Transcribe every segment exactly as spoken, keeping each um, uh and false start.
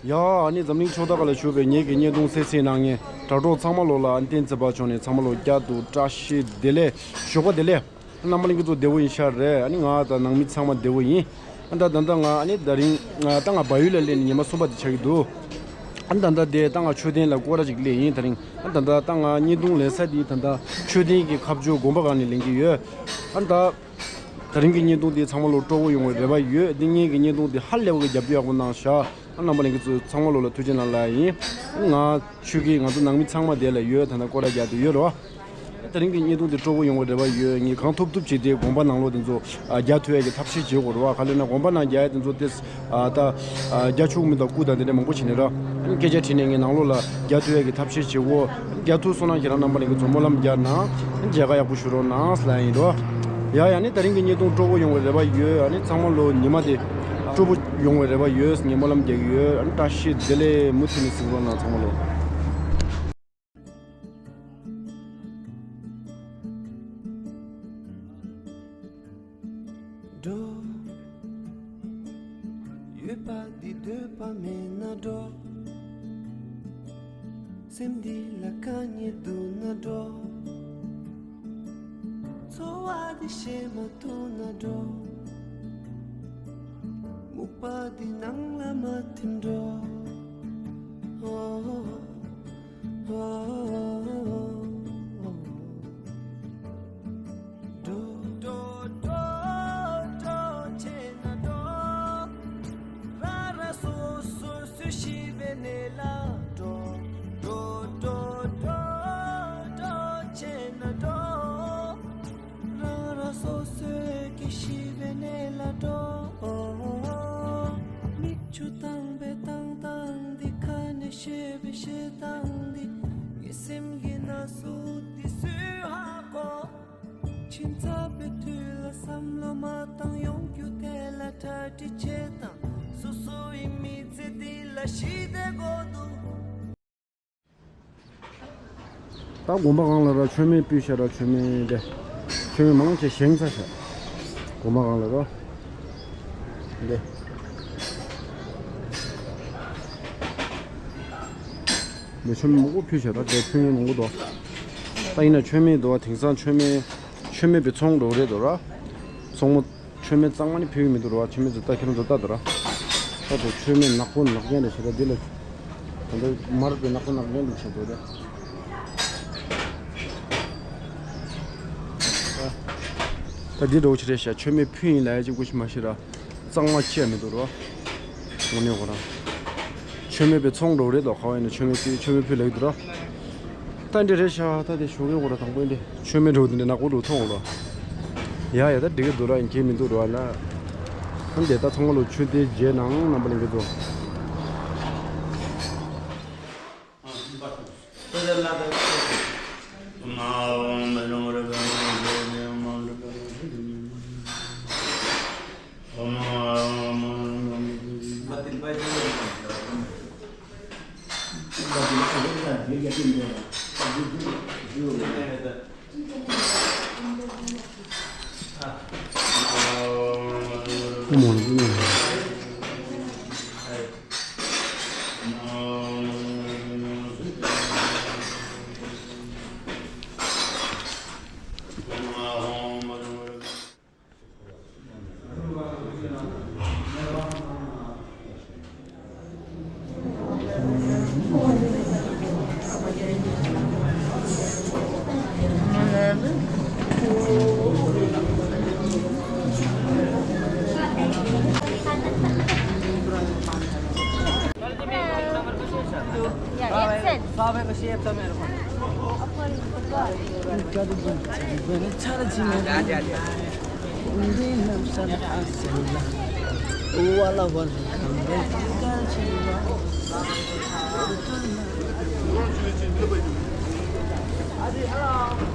ཡ། ཨ་ནི་འཛམ་གླིང་ཕྱོགས་མཐའ་ཁག་ལ་བཞུགས་པའི་ངེད་ཀྱི་བརྙན་ཐུང་གསན་གཟིགས་གནང་མཁན་དྲ་གྲོགས་ཚང་མ་ལོ་ལ་ཨ་ནི་བསྟན་འཛིན་པ་མཆོག་ནས་ཚང་མ་ལོ་བསྐྱར་དུ་བཀྲ་ཤིས་བདེ་ལེགས་ཞོགས་པ་བདེ་ལེགས། རྣམ་པ་ལྷན་རྒྱས་ཚོ་བདེ་པོ་ཡིན་ཤག་རེད། ཨ་ནི་ང་དང་ནང་མི་ཚང་མ་བདེ་པོ་ཡིན། ཨ་ད་ད་ལྟ་ང་ཨ་ནི་ད་རིང་ད་ང་བལ་ཡུལ་ལ་སླེབས་ནས་ཉི་མ་གསུམ་པ་དེ་ཆགས་ཀྱི་འདུག་ཨ་ད་ལྟ་དེ་ད་ང་མཆོད་རྟེན་ལ་སྐོར་ར་ཅིག་སླེབས་ཡིན་ད་རིང་། ཨ་ད་ལྟ་ད་ང་བརྙན་ཐུང་ལེན་ས་དེ་ད་ལྟ་མཆོད་རྟེན་གྱི་ཁ་ཕྱོགས་དགོན་པ་སྒང་ནས་ལེན་གྱི་ཡོད། ཨ་ད། ད་རིང་གི་བརྙན་ཐུང་འདི་ཚང་མ་ལོ་སྤྲོ་པོ་ཡོང་བའི་རེ་བ་ཡོད། འདི་ངེད་ཀྱི་བརྙན་ཐུང་འདི་ཧ་ལས་པ་གི་རྒྱབ་སྐྱོར་ཡག་པོ་གནང་ཤག་ཨ་རྣམ་པ་ལྷན་རྒྱས་ཚོ་ཚང་མ་ལོ་ལ་ཐུགས་རྗེ་གནང་ལབ་ཡིན། ང་ཆོས་སྐྱིད་ང་ཚོ་ནང་མི་ཚང་མ་དེ་ལ་ཡོད། ད་ལྟ་སྐོར་ར་རྒྱག་དུ་ཡོད་རོ། ད་རིང་གི་བརྙན་ཐུང་འདི་སྤྲོ་པོ་ཡོང་བའི་རེ་བ་ཡོད། ངས་གང་ཐུབ་ཐུབ་བྱས་ཏེ་དགོན་པ་ནང་ལོགས་དེ་ཚོ་ཨ་རྒྱག་ཐུབ་ཡག་གི་ཐབས་ཤེས་བྱེད་དགོས་རེད་བ། ག་ལབ་ན་དགོན་པ་ནང་རྒྱག་ཡག་དེ་ཚོ་དེ་ཨ་ད་ཨ་རྒྱག་ཆོག་མི་འདུག་སྐུ་དང་དེ་འདྲ་མང་པོ་བྱས་ནས་ར། སྐད་ཆ་དྲིས་ནས་ངས་ནང་ལོགས་ལ་རྒྱག་ཐུབ་ཡག་གི་ཐབས་ཤེས་བྱེད་དགོས། རྒྱག་ཐུབ་སོང་ན་ཁྱེད་རང་རྣམ་པ་ལྷན་རྒྱས་ཚོ་སྨོན་ལམ་རྒྱག་གནང་། མཇལ་ཁ་ཡག་པོ་ཞུ་རོགས་གནང་ལབ་ཡིན་རོ། ཡ་ཡ་ནི་ད་རིང་གི་བརྙན་ཐུང་སྤྲོ་པོ་ཡོང་བའི་རེ་བ་ཡོད། ཨ་ནི་ཚང་མ་ལོ་ཉི་མ་དེ་སྤྲོ་པོ་ཡོང་བའི་རེ་བ་ཡོད། ངས་སྨོན་ལམ་རྒྱག་གི་ཡོད། ཨ་ནི་བཀྲ་ཤིས་བདེ་ལེགས། མུ་མཐུད་ནས་གཟིགས་རོགས་གནང་ཚང་མ་ལོ། འགྲོ། ཡོད་པ་འདི་འདོད་པ་མེད་ན་འགྲོ། སེམས་འདི་ལ་དཀའ་ངལ་འདུག་ན་འགྲོ། འཚོ་བ་འདི་ཤེས་མ་ཐུབ་ན་འགྲོ། སྨུག་པ་འདི་ནང་ལ་མ་ཐིམ་འགྲོ། འགྲོ། འགྲོ། འགྲོ། འགྲོ། བྱས་ན་འགྲོ། རང་རང་སོ་སོ་སུ་ཤི་བའི་གནས་ལ་འགྲོ། འགྲོ། འགྲོ། འགྲོ། འགྲོ། བྱས་ན་འགྲོ། རང་རང་སོ་སོའི་ཤི་བའི་གནས་ལ་འགྲོ། མིག་ཆུ་བཏང་བའི་བཏང་སྟངས་འདི། ཁ་ནས་བཤད་པའི་བཤད་སྟངས་འདི། ངའི་སེམས་ཀྱི་ན་ཟུག་འདི་སུས་ཧ་གོ། ཁྱིམ་ཚབ་པའི་དུས་ལ་བསམ་བློ་མ་བཏང་། ཡོང་རྒྱུ་དེ་ལ་གྲ་སྒྲིག་བྱེད་དང་། སོ་སོ་ཡི་མི་ཚེ་འདི་ལ་ཞི་བདེ་དགོས་འདུག་ད་དགོན་པ་སྒང་ལ་ར་མཆོད་མེ་ཕུལ་ཤག་ར། མཆོད་མེ་འདི་མཆོད་མེ་མང་ཆེ་བཞེངས་ཚར་ཤག་དགོན་པ་སྒང་ལ་ར། འདི། འདི་མཆོད་མེ་མང་པོ་ཕུལ་ཤག་ད་དེ་ཕུལ་མཁན་མང་པོ་འདུག་ད་ཡིན་ན་མཆོད་མེ་འདུག་བ། དེང་སང་མཆོད་མེ་མཆོད་མེ་པའི་ཚོང་འགྲོ་རེད་འདུག་ར། ཚོང་མོ། མཆོད་མེ་གཙང་མ་ནི་ཕུལ་གྱི་མི་འདུག་ར། མཆོད་མེ་ཚོ་ལྟ། ཁྱེད་རང་ཚོ་ལྟ་དང་ར། ད་དུང་མཆོད་མེ་ནག་པོ་ནག་རྐྱང་རེད་བྱས། ད་འདི་ལ་ད་ལྟ་མར་པའི་ནག་པོ་ནག་རྐྱང་འདུག་བྱས་འདུག་རེད། ད་འདི་འདྲ་བོ་ཅིག་རེད་ཤག་མཆོད་མེ་ཕུལ་ཡིན་ལབ་ཡ་ཅིག་སྐུ་ཞིག་མ་ཤེས་ར། གཙང་མ་ཅི་ཡང་མི་འདུག་ར། དངོས་གནས་ཁོ་རང་མཆོད་མེ་པའི་ཚོང་འགྲོ་རེད་དོ། ག་བ་ཡིན་ན་མཆོད་མེ་ཕུལ། མཆོད་མེ་ཕུལ་ལབ་ཀྱི་འདུག་ར། ད་འདི་རེད་ཤག་ད་དེ་ཞོགས་ཀའི་སྐོར་དང་པོ་འདི་མཆོད་མེ་འདྲ་བོ་འདི་འདྲ་ནག་པོ་འདྲ་བོ་མཐོང་འོང་ལ། ཡ་ཡ་ད་འགྲིག་གི་འདུག་ར། ཡིན་གྱི་མི་འདུག་ར་ལ། ཨ་འདི་ད་ཚང་མ་ལོ་མཆོད་རྟེན་མཇལ་གནང་། རྣམ་པ་ལྷན་རྒྱས་ཚོ།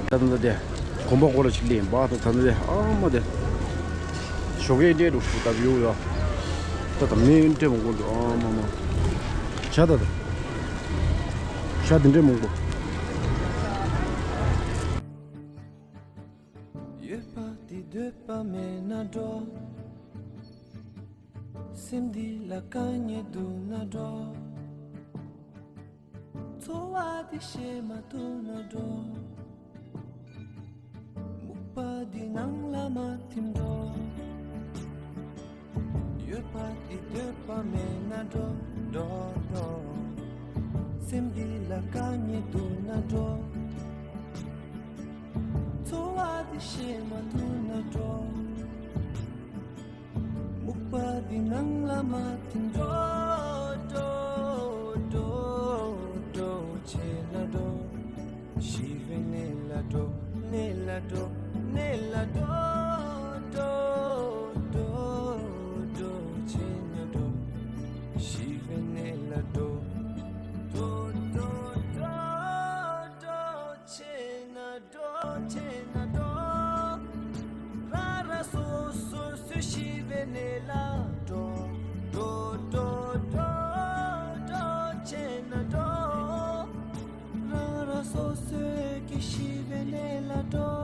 ད་ད་ད་དེ་དགོན་པ་སྐོར་ལ་ཅིག་སླེབས་ཡིན་པ། ད་ད་ད་དེ་ཨ་མ་དེ་ཞོགས་ཀའི་འདྲེ་འདུག་ད་བིའུ་ཡ། ད་ད་མི་འདྲེ་མང་པོ་འདུག་ཨ་མ་མ། བྱ་ད་ད་བྱ་དེ་འདྲེ་མང་པོ། ཡོད་པ་འདི་འདོད་པ་མེད་ན་འགྲོ། སེམས་འདི་ལ་དཀའ་ངལ་འདུག་ན་འགྲོ། འཚོ་བ་འདི་ཤེས་མ་ཐུབ་ན་འགྲོ། སྨུག་པ་འདི་ནང་ལ་མ་ཐིམ་འགྲོ། ཡོད་པ་འདི་འདོད་པ་མེད་ན་འགྲོ། འགྲོ་འགྲོ། སེམས་འདི་ལ་དཀའ་ངལ་འདུག་ན་འགྲོ། འཚོ་བ་འདི་ཤེས་མ་ཐུབ་ན་འགྲོ། སྨུག་པ་འདི་ནང་ལ་མ་ཐིམ་འགྲོ། འགྲོ་འགྲོ་འགྲོ་བྱས་ན་འགྲོ། ཤི་བའི་གནས་ལ་འགྲོ། གནས་ལ་འགྲོ། གནས་ལ་འགྲོ། འགྲོ་འགྲོ་འགྲོ་བྱས་ན་འགྲོ། ཤི་བའི་གནས་ལ་འགྲོ། འགྲོ་འགྲོ་འགྲོ་འགྲོ་བྱས་ན་འགྲོ། བྱས་ན་འགྲོ། རང་རང་སོ་སོ་སོའི་ཤི་བའི་གནས་ལ་འགྲོ། འགྲོ་འགྲོ་འགྲོ་འགྲོ་བྱས་ན་འགྲོ། རང་རང་སོ་སོའི་གི་ཤི་བའི་གནས་ལ་འགྲོ།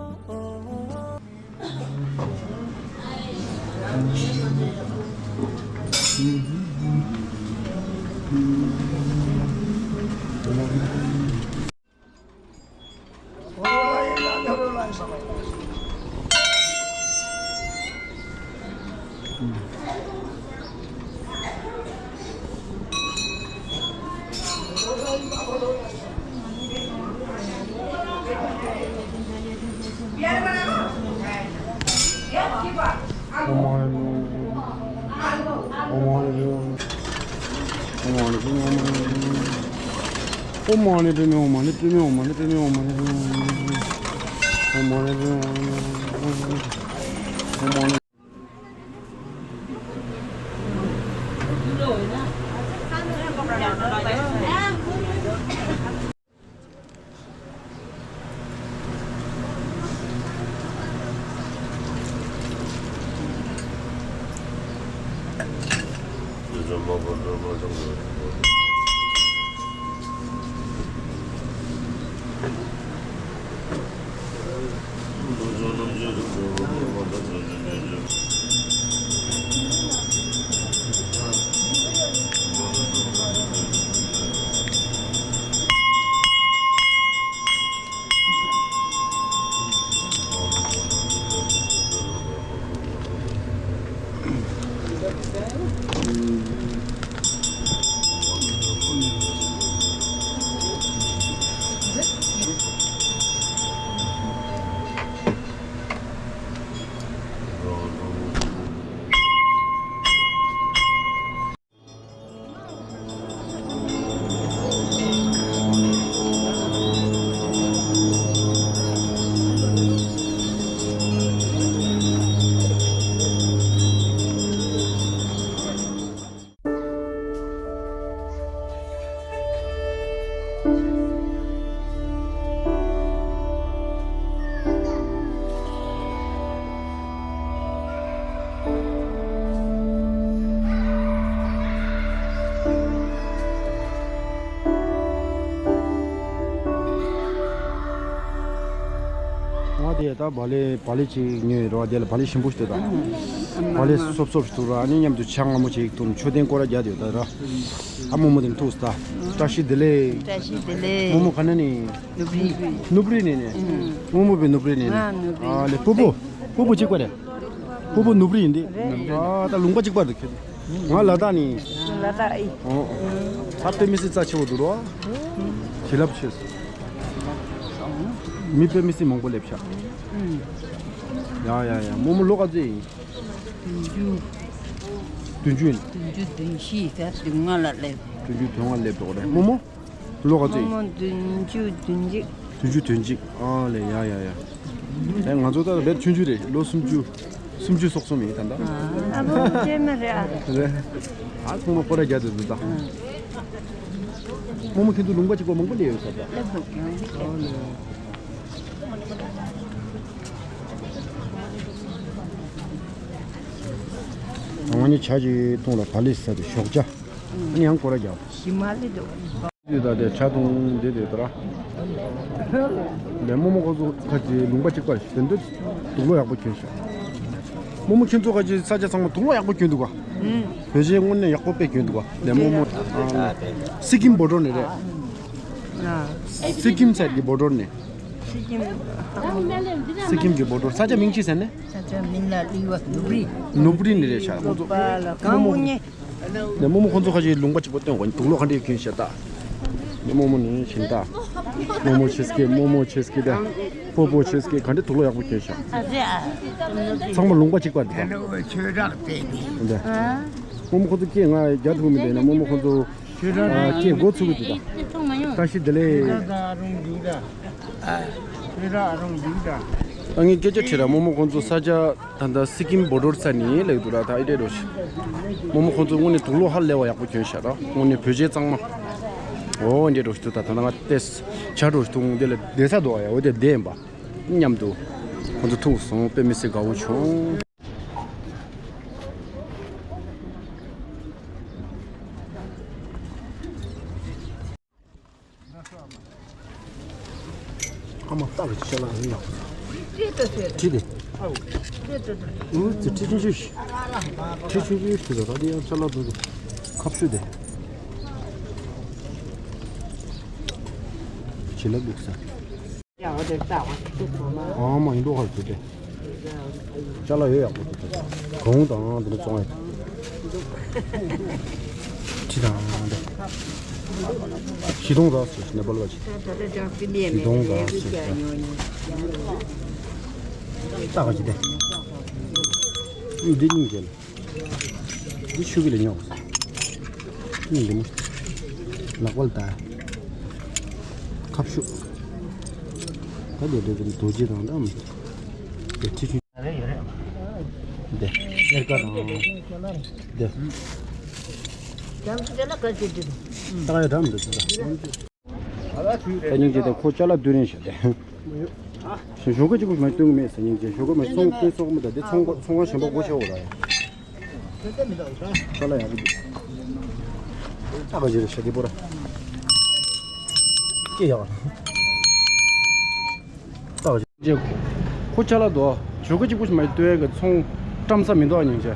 ང་དེ་ད་བག་ལེབ་བག་ལེབ་ཅིག་ཉོས་ཡོད་ར། དེ་ལ་བག་ལེབ་ཞིམ་པོ་ཞིག་འདུག་ད། བག་ལེབ་སོབ་སོབ་ཞིག་འདུག་ར། ཨ་ནི་མཉམ་དུ་ཇ་མངར་མོ་ཅིག་འཐུང་། མཆོད་རྟེན་སྐོར་ར་རྒྱག་འདུག་ད་ར། ཨ་རྨོ་མོ་དེ་ཐུག་ད། བཀྲ་ཤིས་བདེ་ལེགས། བཀྲ་ཤིས་བདེ་ལེགས། རྨོ་མོ་ག་ནས་ནི། ནུབ་རི། ནུབ་རི་ནས་ནི། ཨུམ། རྨོ་མོ་བའི་ནུབ་རི་ནས་ནི། ང་ནུབ་རི། ཨ་ལེ། ཕུ་བོ། ཕུ་བོ་གཅིག་པ་རེད། ཕུ་བོ་ནུབ་རི་ཡིན་ཏེ། རེད། ཨ་ད་ལུང་པ་གཅིག་པ་རེད་ཁྱེད། ང་ལ་དྭགས་ནས། ལ་དྭགས་ཨི། ཨོ། ད་དཔེ་མི་སྲིད་རྩ་ཆེ་བོ་འདུག་རོ། བྱིན་རླབས་ཆེ། མི་དཔེ་མི་སྲིད་མང་པོ་སླེབས་ཤག་ཨུམ། ཡ་ཡ་ཡ། རྨོ་མོ་ལོ་ག་ཚོད་ཡིན། བདུན་ཅུ། བདུན་ཅུ་ཡིན། བདུན་ཅུ་དོན་བཞི་ད་བདུན་ལྔ་ལ་སླེབས། བདུན་ཅུ་དོན་ལྔ་སླེབས་འགྲོ་གི་རེད། རྨོ་མོ་ལོ་ག་ཚོད་ཡིན། རྨོ་མོ་བདུན་ཅུ་དོན་གཅིག་བདུན་ཅུ་དོན་གཅིག་ཨ་ལེ། ཡ་ཡ་ཡ། ཨེ་ང་ཚོ་ད་དཔེ་ཆུང་ཆུང་རེད། ལོ་སུམ་ཅུ། སུམ་ཅུ་སོ་གསུམ་ཡིན་ད་ལྟ། ཨ་བོ་སྐྱེས་མ་རེད་ཨ། རེད། ཨ་ཚང་མ་སྐོར་ར་རྒྱག་འདུག་འདུག་ད། རྨོ་མོ་ཁྱེད་ཚོ་ལུང་པ་གཅིག་པ་མང་པོ་སླེབས་ཡོད་ས་ད། སླེབས་འདུག་ཨ་ལེ། ང་གཉིས་ཇ་ཅིག་འཐུང་ལ་བག་ལེབ་ཟ་དེ་ཞོགས་ཇ། ཨ་ནི་ཡང་སྐོར་ར་རྒྱག་ཞི་མ་ལེ་འདུག་འདི་ད་དེ་ཇ་འཐུང་འདི་དེ་ད་ར། ལས་རྨོ་མོ་ཁོ་ཚོ་ཁ་ཅིག་ལུང་པ་གཅིག་པར་དེ་འདི་དུག་ལོག་ཡག་པོ་གྱོན་ཤག་རྨོ་མོ་ཁྱེད་ཚོ་ཁ་ཅིག་ས་ཆ་ཚང་མ་དུག་ལོག་ཡག་པོ་གྱོན་འདུག་ག་བོད་ཆས་དངོས་གནས་ཡག་པོ་དཔེ་གྱོན་འདུག་ག་ལས་རྨོ་མོ། ཨ་སི་ཀིམ་བོ་ཌོ་ནས་རེད། སི་ཀིམ་ཚལ་གྱི་བོ་ཌར་ནས། སི་ཀིམ། སི་ཀིམ་གྱི་བོ་ཌར། ས་ཆ་མིང་ཅི་ཟེར་ནས། ས་ཆ་མིང་ལ་ལི་བ་ནུབ་རི། ནུབ་རི་ནས་རེད་ཤག་ཁོང་ཚོ། པ་ལ་གང་མོ་ཉེ། ནས་རྨོ་མོ་ཁོང་ཚོ་ཁ་ཤས་ལུང་པ་གཅིག་པོ་སྟོན་གོ། དུག་ལོག་ག་འདྲས་གྱོན་ཤག་ད། ནས་རྨོ་མོ་ནས་བྱིན་ད། རྨོ་མོ་ཆེ་སྐད། རྨོ་མོ་ཆེ་སྐད་ད། སྤོ་སྤོ་ཆེ་སྐད། ག་འདྲས་དུག་ལོག་ཡག་པོ་གྱོན་ཤག་ཚང་མ་ལུང་པ་གཅིག་པ་འདུག་ད། ཆོས་རག་དེ་ནི། འདི། རྨོ་མོ་ཁོང་ཚོ་སྐད་ང་རྒྱག་ཐུབ་མི་འདུག་ན། རྨོ་མོ་ཁོང་ཚོ། ཨ། སྐད་འགོ་ཚུགས་ཀྱི་འདུག་ད། བཀྲ་ཤིས་བདེ་ལེགས། ད་ངས་སྐད་ཆ་དྲིས་ར། རྨོ་མོ་ཁོང་ཚོ་ས་ཆ་ད་ལྟ་སི་ཀིམ་བོ་ཌར་ས་ནས་སླེབས་འདུག་ར། ད་ཨེ་འདྲས་འགྲོ་ཤི། རྨོ་མོ་ཁོང་ཚོ་དངོས་གནས་དུག་ལོག་ཧ་ལས་པ་ཡག་པོ་གྱོན་ཤག་ར། དངོས་གནས་བོད་ཆས་གཙང་མ། འོ་འདྲས་འགྲོ་ཤི་འདུག་ད་ད་ང་ཏེས་ཆ་འགྲོ་ཤི་འདུག་དེ་ལ་བསྡད་ས་འདུག་ཨ། ཡ། འོ་དེ་བསྡད་ཡིན་པ། མཉམ་དུ་ཁོང་ཚོ་ཐུག་སོང་། དཔེ་མི་སྲིད་དགའ་བོ་བྱུང་། ཨ་མ་སྟག་གི་ཤ་ལག་ཡིན་ལགས། ཁྲི་དེ། ཨུ་ཙི་ཁྲི་ཆུང་ཆུང་ཞིག་ཁྲི་ཆུང་ཆུང་ཞིག་ད་ད་དེ་ཡང་ཤ་ལག་འདུག་ཁ་ཤུ་དེ། བྱི་ལ་འདུག་ས། ཨ་མ་ཡིན་འགྲོ་ཁར་དེ། ཅ་ལག་ཡོད་ཡག་པོ་འདུག་གོང་དང་དེ་ནས་བཙོང་ཡག་ཁྲི་དང་དེ། བཞི་སྟོང་རག་ཟེར་ནེ་པལ་བ་ཅིག་བཞི་སྟོང་རག་ཟེར། ཏག་ཅིག་དེ། འདི་སྙིང་རྗེ་ལ། འདི་ཆུ་གི་ལ་ཉོག་སྙིང་རྗེ་མོ། ལག་པ་ལ་ད། ཁ་ཤུ། ད་འདི་འདྲ་ཙམ་རྡོ་རྗེ་དང་འདྲ་མི། འདི་ཁྲི་ཆུ། འདི། གཉེར་ཀ་དང་། འདི། ད་ཡ་འདྲ་མི་འདུག་ད། ད་སྙིང་རྗེ་དང་ཁོ་ཅ་ལག་བསྡུ་རན་ཤག་དེ། ཞོགས་ཀ་གཅིག་པུ་མ་བསྟུན་གི་མེད་ཟེར། སྙིང་རྗེ་ཞོགས་ཀ་མ་སོང་བསྟུན་སོང་མི་འདུག་དེ་ཚོང་ཁང་ཚོང་ཁང་གཞན་པ་སྒོ་ཕྱེ་འོ་ར་ཡ། ཅ་ལག་ཡག་པོ་འདུག་ཨ་ག་ཅི་རེད་ཤ་དེ་པོ་ར། སྐྱེ་ཡག་ར། ཨ་ག་ཅི། ཁོ་ཅ་ལག་འདུག་ཞོགས་ཀ་གཅིག་པུ་མ་བསྟུན་གི་ཚོང་བཀྲམ་ས་མི་འདུག་སྙིང་རྗེ།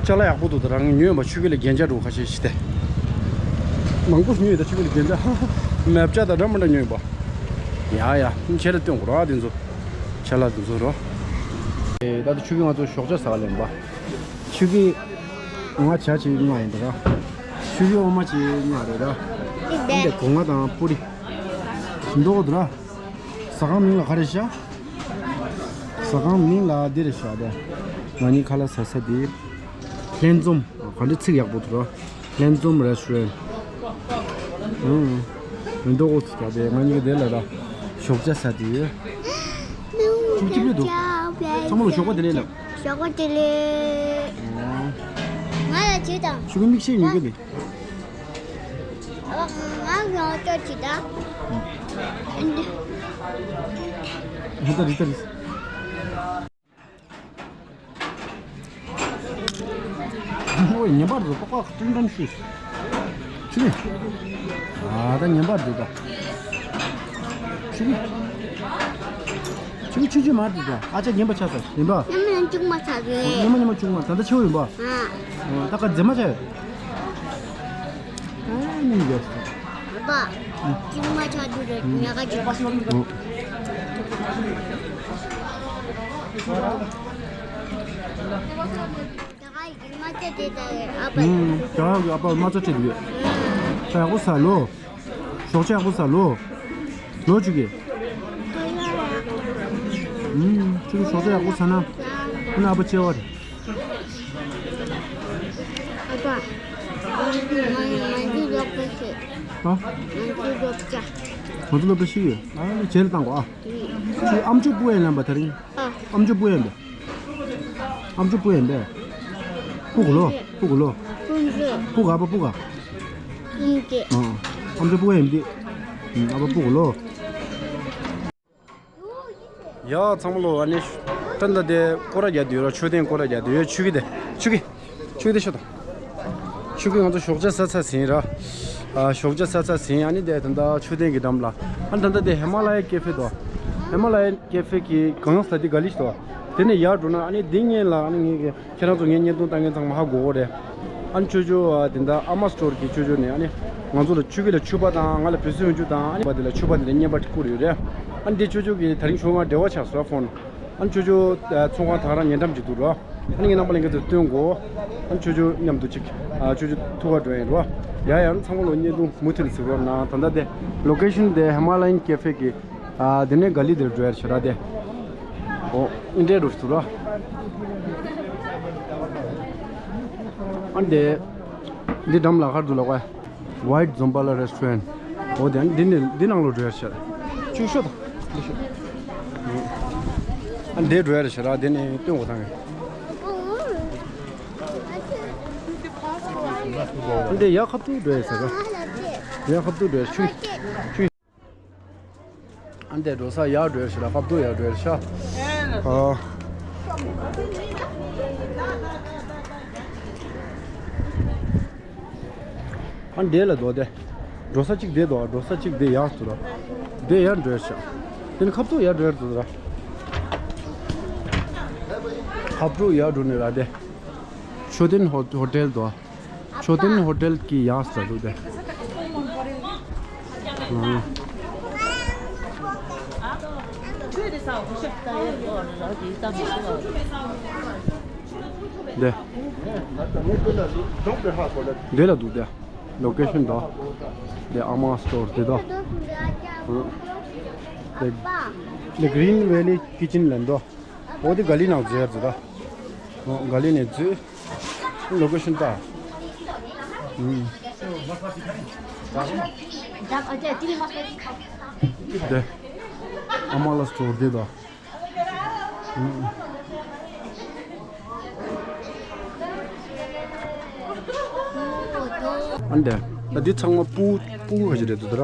ཅ་ལག་ཡག་པོ་འདུག་ད་རང་ཉོས་པ་ཆུ་གི་ལ་རྒྱན་ཆ་འགྲོ་ཁ་ཤས་ཤི་སྟེ། མང་པོ་ཉོས་ད་ཆུ་གི་ལ་རྒྱན་ཆ། མེབ་ཅ་ད་འདྲ་མི་འདྲ་ཉོས་པ། ཡ་ཡ། ཁྱེད་ལ་སྟོན་དགོས་ར་དེ་ཚོ། ཅ་ལག་དེ་ཚོ་རོ། ཨེ། ད་ལྟ་ཆུ་གི་ང་ཚོ་ཞོགས་ཇ་ཟ་ག་ལེན་པ། ཆུ་གི། ང་ཇ་ཅིག་མངགས་ཡིན་ད་ར། ཆུ་གི་འོ་མ་ཅིག་མངགས་རེད་ར། འདི་སྒོ་ང་དང་པུ་རི། མདོག་འདུག་ར། ཟ་ཁང་མིང་ལ་ག་རེ་ཤག་ཟ་ཁང་མིང་ལ་འདི་རེད་ཤག་དེ། ང་གཉིས་ཁ་ལག་ཟ་ས་དེ། ལྷན་འཛོམས། ག་འདྲ་ཚིག་ཡག་པོ་འདུག་ར། ལྷན་འཛོམས་རེ་སི་ཊོ་རན། ཨང་། མི་འདུག་གོ་ཟེར་ཏེ་ང་གཉིས་ཀྱི་དེ་ལ་ར། ཞོགས་ཇ་ཟ་དུས། ཅིག་ཅིག་རེད་འདུག་ཚང་མ་ལ་ཞོགས་པ་བདེ་ལེགས་ལབ། ཞོགས་པ་བདེ་ལེགས། ཨང་། ང་ལ་བྱེད་དང་། ཞོགས་པ་མིག་ཤེལ་ཉོ་གི་འདུག་ང་ང་ཡང་ཅོ་ཅི་ད། ཧ་ད་རི་ད་རི། ཨོ་ཉན་པར་འདུག་ཏོག་ཏོག་ཀྲིམ་ཀྲམ་ཤུ། ཆུ་གི་ཨ་ད་ཉན་པར་འདུག་ད། ཆུ་གི་ཆུ་གི་ཆུ་ཆུ་མར་འདུག་ད། ཨ་ཅག་ཉན་པ་ཆགས་ས་ཡིན་པ། ཉན་མ་ཉན་ཅུང་མ་ཆགས་རེད། ཉན་མ་ཉན་མ་ཅུང་མ་ད་ལྟ་ཆེ་བོ་ཡིན་པ། ཨ། ཨོ་ད་ག་རྫི་མ་ཆགས་ཡོད། ཨ་ནི་ཡོད། པ། ཅུང་མ་ཆགས་དུས་རེད་ཉག་ག་ཅིག་ད་ག་ཡི་མ་ཚད་དེ་ད་ཨ་པ། ཨུམ། ད་ག་ཨ་པ་མ་ཚད་དེ་ཡོད། ད་ཡག་པོ་ཟ་ལོ། ཞོགས་ཇ་ཡག་པོ་ཟ་ལོ། ལོ་ཆུ་གི་ཨུམ། ཆུ་གི་ཞོགས་ཇ་ཡག་པོ་ཟ་ན། ཁོ་ན་ཨ་པ་སྐྱེ་བ་རེད། ཨ་ཕ། ང་ང་ཚོ་སློབ་གྲྭ་ཤེས། ཨ། ང་ཚོ་སློབ་གྲྭ། ང་ཚོ་སློབ་གྲྭ་ཤེས་ཡོད། ཨ་ནི་བྱེད་ལ་བཏང་གོ་ཨ། ཨུ། ཁྱོད་ཨམ་ཅོག་སྤུ་ཡན་ལེན་པ་དེ་རིང་། ཨ། ཨམ་ཅོག་སྤུ་ཡན་པས། ཨམ་ཅོག་སྤུ་ཡན་པས། སྤུ་གུ་ལོ། སྤུ་གུ་ལོ། ཨུ་ཙི། སྤུ་ག་པ་སྤུ་ག་ཨུ་ཙི། ཨ། ཨམ་ཅོག་སྤུ་ཡན་པས། ཨ་པ་སྤུ་གུ་ལོ། ཡ་ཚང་མ་ལོ། ཨ་ནི་ད་ལྟ་དེ་སྐོར་ར་རྒྱག་དུས་ར། མཆོད་རྟེན་སྐོར་ར་རྒྱག་དུས་ཡ། ཆུ་གི་དེ་ཆུ་གི་ཆུ་གི་དེ་ཤོད་དང་། ཆུ་གི་ང་ཚོ་ཞོགས་ཇ་ཟ་ཚར་ཟིན་ར། ཨ། ཞོགས་ཇ་ཟ་ཚར་ཟིན། ཨ་ནི་དེ་ད་ལྟ་མཆོད་རྟེན་གྱི་འགྲམ་ལ། ཨ་ནི་ད་ལྟ་དེ་ཧི་མ་ལ་ཡ་ཀེ་ཧྥེ་དོ། ཧི་མ་ལ་ཡ་ཀེ་ཧྥེ་གི་གང་ཟ་དེ་ག་ལི་ཤི་དོ། དེ་ནས་ཡར་འགྲོ་ན་ཨ་ནི་འདི་ངེད་ལ་ཨ་ནི་ངེད་ཀྱི་ཁྱེད་རང་ཚོ་ངའི་བརྙན་ཐུང་ལྟ་མཁན་ཚང་མ་ཧ་གོ་གོ་རེད། ཨ་ནི་ཅོ་ཅོ་ཨ་དེ་འདྲ་ཨ་མ་སི་ཊོར་གྱི་ཅོ་ཅོ་ནས་ཨ་ནི་ང་ཚོ་ལ་ཆུ་ཁྱི་ལ་ཕྱུ་པ་དང་ང་ལ་བོད་ཟས་ཡོང་རྒྱུ་དང་ཨ་ནི་པ་དེ་ལ་ཕྱུ་པ་དེ་ལ་བརྙན་པར་བསྐུར་ཡོད་རེད། ཨ་ནི་དེ་ཅོ་ཅོ་གིས་དེ་རིང་ཞོགས་ང་འབྲེལ་བ་ཆགས་སོང་ཕོན། ཨ་ནི་ཅོ་ཅོ་ཨ་ཚོང་ཁང་ད་ག་རང་ཉེ་འགྲམ་གྱི་འདུག་རོ། ཨ་ནི་ངའི་རྣམ་པ་ལྷན་རྒྱས་ཚོར་སྟོན་དགོས། ཨ་ནི་ཅོ་ཅོ་མཉམ་དུ་ཅིག་ཨ་ཅོ་ཅོ་ཐུག་ག་འགྲོ་ཡིན་རོ། ཡ་ཡ་ཨ་ནི་ཚང་མ་ལོ་བརྙན་ཐུང་མུ་མཐུད་ནས་གཟིགས་རོགས་གནང་། ད་ལྟ་དེ་ལོ་ཀེ་ཤན་དེ་ཧི་མ་ལ་ཡན་ཀེ་ཧྥེ་གི་ཨ་དེ་ནས་ག་ལི་དེར་འགྲོ་ཡར་ཤ་ར་དེ། ཨོ་ཨིན་འདྲའི་རུ་སུ་ར། ཨ་འདི་འདི་འགྲམ་ལ་ཁར་དུ་ལ་ཀ་White Zombala Restaurant། ཨོ་དེ་འདི་ནི་འདི་ནང་ལོ་འགྲོ་ཡར་ཤ་ར། ཆུ་ཤོ་དང་འདི་ཤོ། ཨ་འདི་འགྲོ་ཡར་ཤ་ར་དེ་ནི་སྟོན་གོ་ཐང་། ཨ་འདི་ཡ་ཁབ་ཏུ་འགྲོ་ཡར་ཤ་ར། ཡ་ཁབ་ཏུ་འགྲོ་ཡར་ཆུ་ཆུ། ཨ་འདས་འགྲོ་ས་ཡར་འགྲོ་ཡར་ཤི་ལ་ཁབ་ཏུ་ཡར་འགྲོ་ཡར་ཤ། ཨ། ཨ་འདས་ལ་འགྲོ་དེ། འགྲོ་ས་གཅིག་དེ་འགྲོ་འགྲོ་ས་གཅིག་དེ་ཡར་ཚུར་ར། དེ་ཡར་འགྲོ་ཡར་ཤ། དེ་ནི་ཁབ་ཏུ་ཡར་འགྲོ་ཡར་ཚུར་ར། ཁབ་ཏུ་ཡར་འགྲོ་ནི་ར་དེ། མཆོད་རྟེན་ཧོ་ཧོ་ཊེལ་འགྲོ། མཆོད་རྟེན་ཧོ་ཊེལ་གྱི་ཡགས་ལ་འདུག་སྟེ། འདི། འདི་ལ་འདུག་སྟེ། ལོ་ཀེ་ཤན་དོ། འདི་ཨ་མ་སི་ཊོར་འདི་དོ། འདི་Green Valley Kitchen ལ་འདུག་འོ་དེ་ག་ལི་ནང་འཛུལ་ཡར་འཛུལ་ད། འོ་ག་ལི་ནས་འཛུལ། ལོ་ཀེ་ཤན་ལྟ། ཨུམ། དེ། ཨ་མ་ལ་སི་ཊོར་དེ་དང་། ཨུམ། ཨ་འདི། ད་འདི་ཚང་མ་སྤུ་སྤུ་ག་ཅི་རེད་འདུག་ད་ར།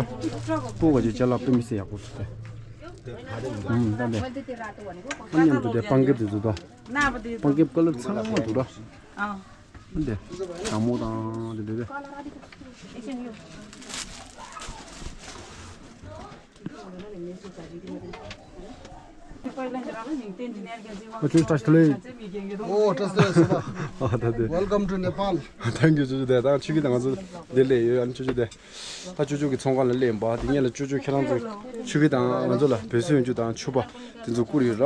སྤུ་ག་ཅི་ཅ་ལག་དཔེ་མི་སྲིད་ཡག་པོ་འདུག་དེ། ཨུམ་ད་འདི། ཨ་མཉམ་དུ་དེ་པང་ཀེབ་དེ་འདུག་ད། པང་ཀེབ་ཀ་ལར་ཚང་མ་འདུག་ར། འདི། ཞྭ་མོ་དང་འདི་འདི་འདི། ཨ་ཁྱོད་བཀྲ་ཤིས་བདེ་ལེགས། ཨོ་བཀྲ་ཤིས་བདེ་ལེགས་སོ། ཨ་ད་དེ། Welcome to Nepal. Thank you ཅོ་ཅོ་དེ་དང་ཆུ་ཁྱི་དང་ང་ཚོ་དེ་སླེབས་ཡོད། ཨ་ནི་ཅོ་ཅོ་དེ། ད་ཅོ་ཅོ་གི་ཚོང་ཁང་ལ་སླེབས་པ་དེ་ངེད་ལ་ཅོ་ཅོ་ཁྱེད་རང་ཚོ་ཆུ་ཁྱི་དང་ང་ཚོ་ལ་བོད་ཟས་ཡོང་རྒྱུ་དང་ཕྱུ་པ་དེ་ཚོ་བསྐུར་ཡོད་ར།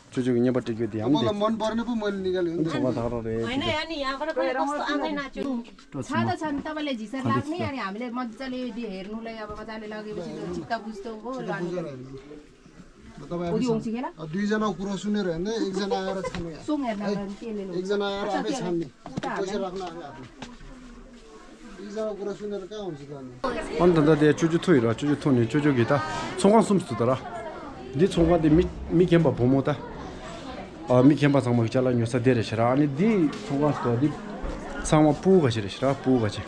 ཅོ་ཅོ་གི་བརྙན་པར་སྤྲད་རྒྱུ་དེ་ཡང་དེ། ཚོང་ཁང་ད་ག་རང་རེད། ཚོང་ཁང་ད་ག་རང་རེད། होइन, अनि यहाँबाट कस्तो आउँदैन त्यो। छ त छन्, तपाईँले हिसाब लाग्ने, अनि हामीले मजाले यो हेर्नुलाई अब मजाले लगेपछि त जुत्ता बुझ्दो हो, ल, अनि तपाईँ भोलि आफै आउँछु के ल? छान्नु। दुईजना कुरा सुनेर होइन, एकजना आएर छान्नु यहाँ। सोम हेर्न है, गयो भने के लिनु? एकजना आएर आफै छान्ने। उता पैसा हाल्ने। राख्न आफै हातमा। दुईजना कुरा सुनेर कहाँ हुन्छ त अनि? ཨ་ནི་ད་ལྟ་དེ་ཅོ་ཅོ་ཐུག་ཡོད་ར། ཅོ་ཅོ་ཐུག་ནས་ཅོ་ཅོ་གིས་ད་ཚོང་ཁང་གསུམ་ཞིག་འདུག་ད་ར། འདི་ཚོང་ཁང་དེ་མི་མི་རྒན་པ་བུ་མོ་ད། ཨ་མི་རྒན་པ་ཚང་མ་གི་ཅ་ལག་ཉོ་ས་དེ་རེད་ཤག་ར། ཨ་ནི་འདི་ཚོང་ཁང་ཞིག་འདུག་འདི་ཚང་མ་སྤུ་གུ་ག་ཅི་རེད་ཤག་ར། སྤུ་གུ་ག་ཅི།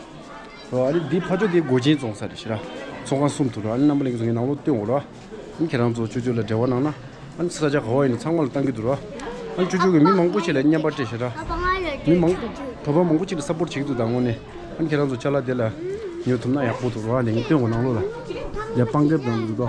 ཨ་ནི་འདི་ཕ་ཇོ་དེ་སྒོ་ཆེན་བཙོང་ས་རེད་ཤག་ར། ཚོང་ཁང་གསུམ་འདུག་ར། ཨ་ནི་རྣམ་པ་ལྷན་རྒྱས་ཚོ་ངའི་ནང་ལོགས་སྟོན་འོང་ར། ཨ་ནི་ཁྱེད་རང་ཚོ་ཅོ་ཅོ་ལ་འབྲེལ་བ་གནང་ན། ཨ་ནི་ས་ཆ་ག་བ་ཡིན་ན་ཚང་མ་ལ་བཏང་གི་འདུག་ར། ཨ་ནི་ཅོ་ཅོ་གིས་མི་མང་པོ་ཞིག་ལ་བརྙན་པར་སྤྲད་ཤག་ར། མི་མང་པོ་གྲོགས་པོ་མང་པོ་ཅིག་ལ་སབ་པོར་བྱེད་ཀྱི་འདུག་ད་དངོས་གནས། ཨ་ནི་ཁྱེད་རང་ཚོ་ཅ་ལག་དེ་ལ་ཉོ་ཐུབ་ན་ཡག་པོ་འདུག་ར། ལས་ངན་སྟོན་གོ་ནང་ལོགས་ལ་ཡ་པང་ཀེབ་དང་འདུག་དོ།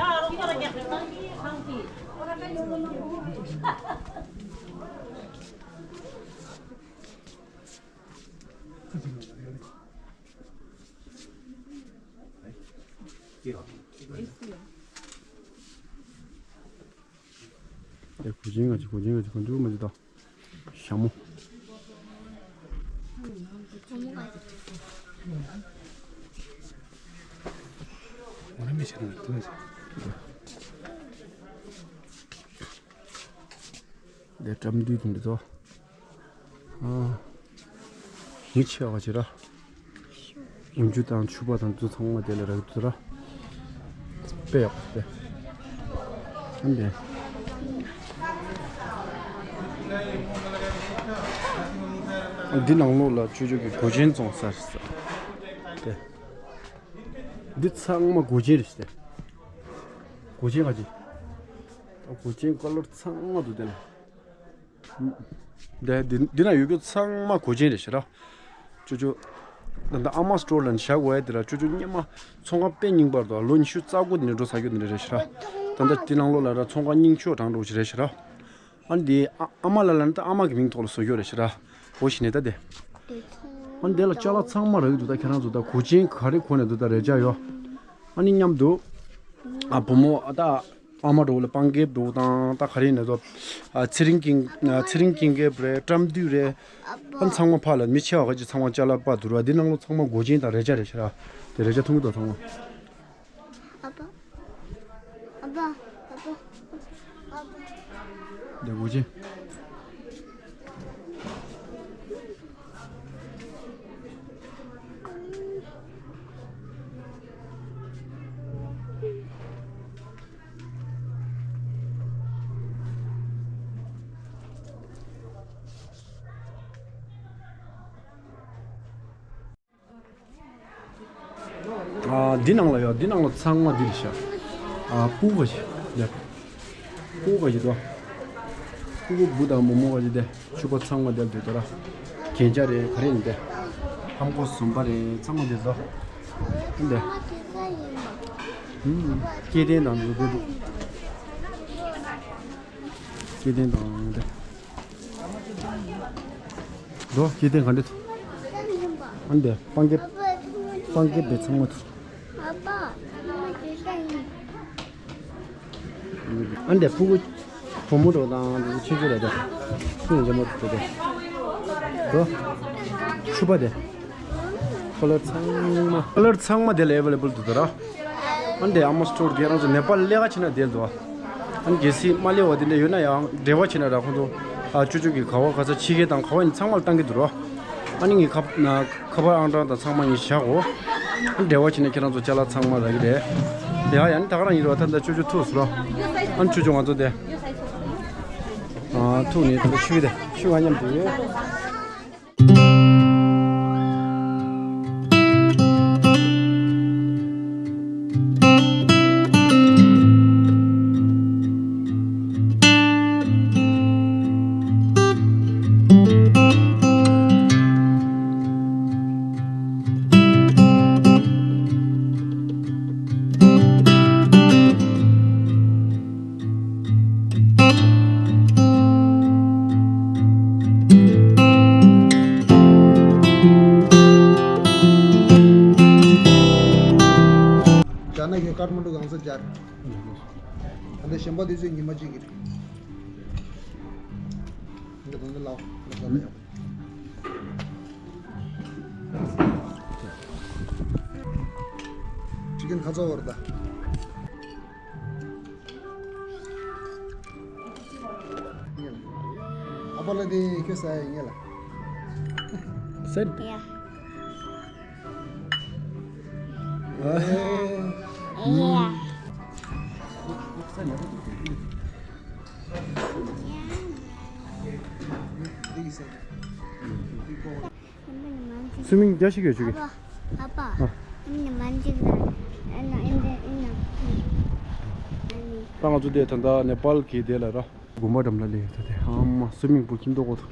ཨེ་གོས་ཆེན་ག་ཅི་གོས་ཆེན་ག་ཅི་གོན་འདུག་མ་ཅི་ད། ཞྭ་མོ། དེ་ཀྲམ་དུས་དུ་འདི་ཚོ། ཨ། མི་ཆེ་བ་ཆེ་ར། འོན་ཆུ་དང་ཕྱུ་པ་དང་དུ་ཚང་མ་དེ་ལ་རག་དུ་ར། དཔེ་ཡག་པོ་དེ། ཨ་འདི། འདི་ནང་ལོགས་ལ་ཅོ་ཅོ་གི་གོས་ཆེན་བཙོང་ས་རེད་ས། དེ། འདི་ཚང་མ་གོས་ཆེན་རེད་ས་དེ། གོས་ཆེན་ག་ཅི། གོས་ཆེན་ཀ་ལར་ཚང་མ་འདུག་དེ་ལ། འདི་འདི་འདི་ན་ཡོད་རྒྱུ་ཚང་མ་གོས་ཆེན་རེད་ཤག་ར། ཅོ་ཅོ། ད་ལྟ་ཨ་མ་སི་ཊོར་ལ་བཞག་དགོས་ཡ་དེ་ར། ཅོ་ཅོ་སྔོན་མ་ཚོང་ཁང་དཔེ་རྙིང་པར་དུ་ལོ་ཉི་ཤུ་རྩ་དགུ་དེ་ནས་འགྲོ་ས་རྒྱུ་དེ་འདྲ་རེད་ཤག་ར། ད་ལྟ་དེ་ནང་ལོགས་ལ་ར་ཚོང་ཁང་རྙིང་ཤོས་དྲང་འགྲོ་ཞིག་རེད་ཤག་ར། ཨ་ནི་དེ་ཨ་ཨ་མ་ལ་ལ་ནི་ད་ཨ་མ་གི་མིང་ཐོག་ལ་བཟོ་རྒྱུ་རེད་ཤག་ར། འོ་ཞིག་ནས་ད་དེ། ཨ་འདི་ལ་ཅ་ལག་ཚང་མ་རག་གི་འདུག་ད་ཁྱེད་རང་ཚོ་ད་གོས་ཆེན་ག་རེ་གོན་ནས་འདུག་ད་རས་ཆ་ཡོད། ཨ་ནི་མཉམ་དུ་ཨ་བུ་མོ་ཨ་ད་ཨ་མ་འགྲོ་ལ་པང་ཁེབས་འགྲོ་དང་ད་ག་རེ་ནས་ཚོ་ཨ་ཚེ་རིང་ཀིང་ཨ་ཚེ་རིང་ཀིང་ཁེབས་རེད། བཀྲམ་དུས་རེད། ཨ་ཚང་མ་ཕ་ལ་མི་ཆེ་བ་ག་ཅིག་ཚང་མ་ཅ་ལག་པ་དུ་ར། འདི་ནང་ལོ་ཚང་མ་གོས་ཆེན་དང་རས་ཆ་རེད་ཤ་ར། དེ་རས་ཆ་ཐུང་གི་དང་ཚང་མ། ཨ་ཕ། ཨ་ཕ། ཨ་ཕ། ཨ་ཕ། འདི་གོས་ཆེན། ཨ་འདི་ནང་ལ་ཡོད། འདི་ནང་ལ་ཚང་མ་འདི་རེད་ཤག་ཨ་སྤུ་གུ་ཞིག་ལས། སྤུ་གུ་ཞིག་དོ། སྤུ་གུ་བུ་དང་བུ་མོ་ག་ཞིག་དེ་ཕྱུ་པ་ཚང་མ་དེར་འདུག་དོ་ར། རྒྱན་ཆ་རེད་ག་རེ་ཡིན་དེ། ཧམ་གོ་ཟུམ་པ་རེད་ཚང་མ་དེ་དོ། འདི། ཨུམ། སྐྱེ་ལྡན་དང་འདུག་འདུག་སྐྱེ་ལྡན་དང་དེ། འགྲོ་སྐྱེ་ལྡན་ག་འདྲ་ཐུབ། ཨ་འདི་པང་ཁེབས། པང་ཁེབས་དེ་ཚང་མ་ཐུབ། ཨ་འདི་ཕྲུ་གུ་བུ་མོ་འགྲོ་དང་འདི་ཆུང་ཆུང་རེད་དེ། ཆུང་ཆུང་མོ་འགྲོ་དེ། འགྲོ། ཕྱུ་པ་དེ། ཁོ་ལར་ཚང་མ་ཁོ་ལར་ཚང་མ་དེ་ལ་ཨེ་ཝེ་ལེ་བལ་འདུག་དོ་ར། ཨ་འདི་ཨ་མ་སི་ཊོར་དེ་རང་ཚོ་ནེ་པཱལ་ལས་ཀ་བྱེད་ན་དེ་འདུག་ཨ་ནི་གལ་སྲིད་མ་ལས་བ་དེ་འདྲ་ཡོད་ན་ཡང་འབྲེལ་བ་བྱེད་ན་ར་ཁོང་ཚོ་ཨ་ཅོ་ཅོ་གི་ག་བ་ག་ས་ཕྱི་རྒྱལ་དང་ག་བ་ཡིན་ཚང་མ་ལ་བཏང་གི་འདུག་ར། ཨ་ནི་ངས་ཁ་ཁ་པར་ཨང་གྲངས་དང་ཚང་མ་ངས་བཞག་གོ་ཨ་འབྲེལ་བ་བྱེད་ན་ཁྱེད་རང་ཚོ་ཅ་ལག་ཚང་མ་རག་གི་རེད། ཡ་ཡ་ནི་ད་ག་རང་ཡིན་ར། ད་ད་ཅོ་ཅོ་ཐུག་སོང་ར། ཨ་ནི་ཅོ་ཅོ་ང་ཚོ་དེ་ཨ་ཐུག་ནས་ད་ད་ཆུ་དེ་ཆུ་ང་མཉམ་དུ་ཡོད། ཇ་ན་གི་ཀ་ཐ་མན་ཌུ་གང་ས་ཇར། ད་ལྟ་གཞན་པ་དེ་ཚོས་ཉི་མ་གཅིག་གི་རེད། འདི་ད་ལྟ་ལའོ་ལ་ས་ལ་ཡོད། ཅི་ཀན་ཁ་ཚ་བོར་ད། ཨ་པ་ལ་དེ་ཁྱོད་ས་ཡ་ཡིན་ལ། སེད། ཡ། ཨ། ཡ། སུ་མིང་རྒྱ་ཞིག་ཡོད་ཆུ་གི་ཨ་པ། ཨ། ཨ་པ། ཨ། ཨ་ནི་མ་འཇིག་ལ། ཨ་ན་ཨིན་དྲ་ཨིན་ན། ཨ་ནི། ད་ང་ཚོ་དེ་ད་ལྟ་ནེ་པཱལ་གི་དེ་ལ་ར། དགོན་པ་འགྲམ་ལ་སླེབས་ཡོད་ད་དེ། ཨ་མ་སུ་མིང་པུལ་ཁྱིམ་ཐོག་གོ་ཐུག་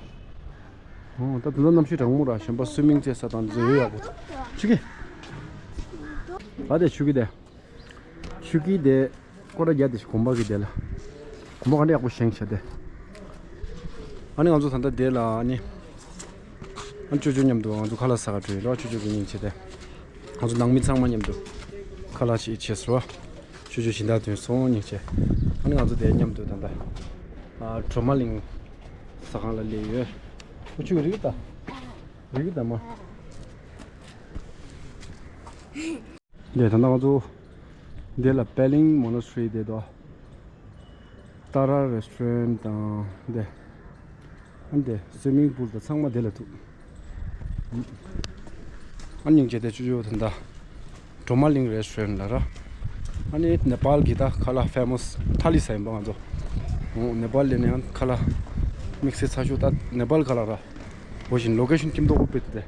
ཨོ་ད་ད་ལྟ་གནམ་གཤིས་གྲང་མོ་ར། གཞན་པ་སུ་མིང་རྩེད་ས་དང་དེ་ཚོ་ཡོད་ཡག་པོ་ཆུ་གི་ཨ་དེ་ཆུ་གི་དེ། ཆུ་གི་དེ། སྐོར་ར་རྒྱག་དེ་ཞིག་དགོན་པ་གི་དེ་ལ། དགོན་པ་ག་འདྲ་ཡག་པོ་བཞེངས་ཤག་དེ། ཨ་ནི་ང་ཚོ་ད་ལྟ་དེ་ལ་ཨ་ནི། ཨ་ཅོ་ཅོ་མཉམ་དུ་ང་ཚོ་ཁ་ལག་ཟ་ག་འགྲོ་ཡིན་རོ། ཅོ་ཅོ་གི་སྙིང་རྗེ་དེ། ང་ཚོ་ནང་མི་ཚང་མ་མཉམ་དུ། ཁ་ལག་ཅིག་བྱས་སོ། ཅོ་ཅོ་སྦྱིན་བདག་དོན་སོང་སྙིང་རྗེ། ཨ་ནི་ང་ཚོ་དེ་མཉམ་དུ་ད་ལྟ། ཨ་གྲོ་མ་གླིང་། ཟ་ཁང་ལ་སླེབས་ཡོད། ཨ་ཅོ་རིག་ད། རིག་ད་མ། འདི་ད་ལྟ་ང་ཚོ་འདི་ལ་པེ་ལིང་མོ་ནེ་སི་ཊི་རི་དེ་དོ། ཏཱ་ར་རེ་སི་ཊོ་རེན་ཊི་དང་འདི། ཨ་འདི་སུའི་མིང་པུལ་དང་ཚང་མ་འདི་ལ་ཐུག་ཨ་སྙིང་རྗེ་དེ་ཅོ་ཅོ་ད་ལྟ་གྲོ་མ་གླིང་རེ་སི་ཊོ་རེན་ཊི་ལ་ར། ཨ་ནི་ནེ་པཱལ་གི་ད་ཁ་ལག་ཕེ་མོ་སི་ཐ་ལི་ཟ་ཡིན་པ་ང་ཚོ། ཨོ་ནེ་པཱལ་ལ་ནི་ཡང་ཁ་ལག་དམིགས་བསལ་ཚ་ཤོས་ད་ནེ་པཱལ་ཁ་ལག་ར། འོ་བཞིན་ལོ་ཀེ་ཤན་ཁྱིམ་ཐོག་གོ་པེ་དེ།